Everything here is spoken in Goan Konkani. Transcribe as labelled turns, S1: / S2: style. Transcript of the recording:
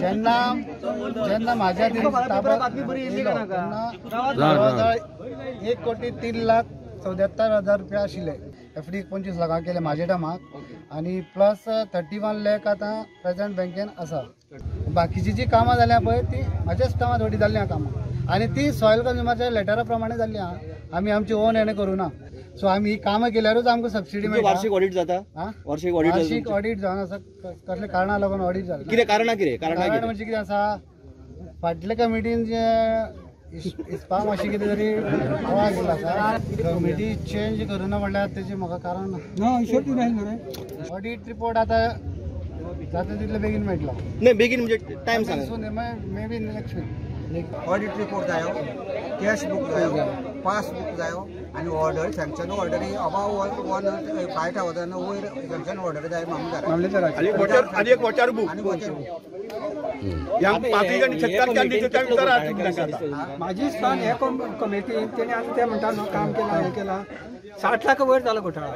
S1: जेन्ना जेन्ना म्हाज्या ताब्यात येयलो तेन्ना जवळ जवळ 1,03,74,000 रुपया आशिल्ले. एफडी 25 लाखां केले म्हाज्या टायमाक आनी प्लस 31 लॅक आतां प्रेजंट बँकेन आसा. बाकीची जी कामां जाल्या पळय ती म्हाज्याच टायमार थोडी जाल्ली आहा कामां आनी ती सॉयल कंज्युमरच्या लेटरा प्रमाणे जाल्ली आहा. आमी आमची ओन हेणें करूं ना. सो आमी ही कामां केल्यारूच आमकां सबसिडी मेळटा.
S2: वार्षिक ऑडिट जाता? वार्षिक ऑडिट,
S1: वार्षिक ऑडिट जावन आसा. कसले कारणां लागून ऑडिट जालें?
S2: कितें कारणां? कितें कारणां?
S1: कारण म्हणजे कितें आसा, फाटल्या कमिटीन जे इस्पा मातशें कितें तरी आवाज येयलो आसा. कमिटी चेंज करूना म्हणल्यार तेजें म्हाका कारण
S3: ना.
S1: ऑडिट रिपोर्ट आतां जाता तितले बेगीन मेळटलो.
S2: नाही, बेगीन म्हणजे टायम सांग.
S1: Maybe next week.
S4: Audit report जायो, कॅश बूक जायो, पासबूक जायो आनी ऑर्डर सँक्शन ऑर्डरी अबाव 1 5,000 वयर सँक्शन ऑर्डर जाय मामलेदार.
S5: आनी एक वॉचर बूक.
S4: आनी वॉचर बूक.
S3: म्हाजी स्थान हे कमिटीन तेणी आतां ते म्हणटा न्हू काम केलां, हें केलां, 60 लाख वयर जालो घोटाळा.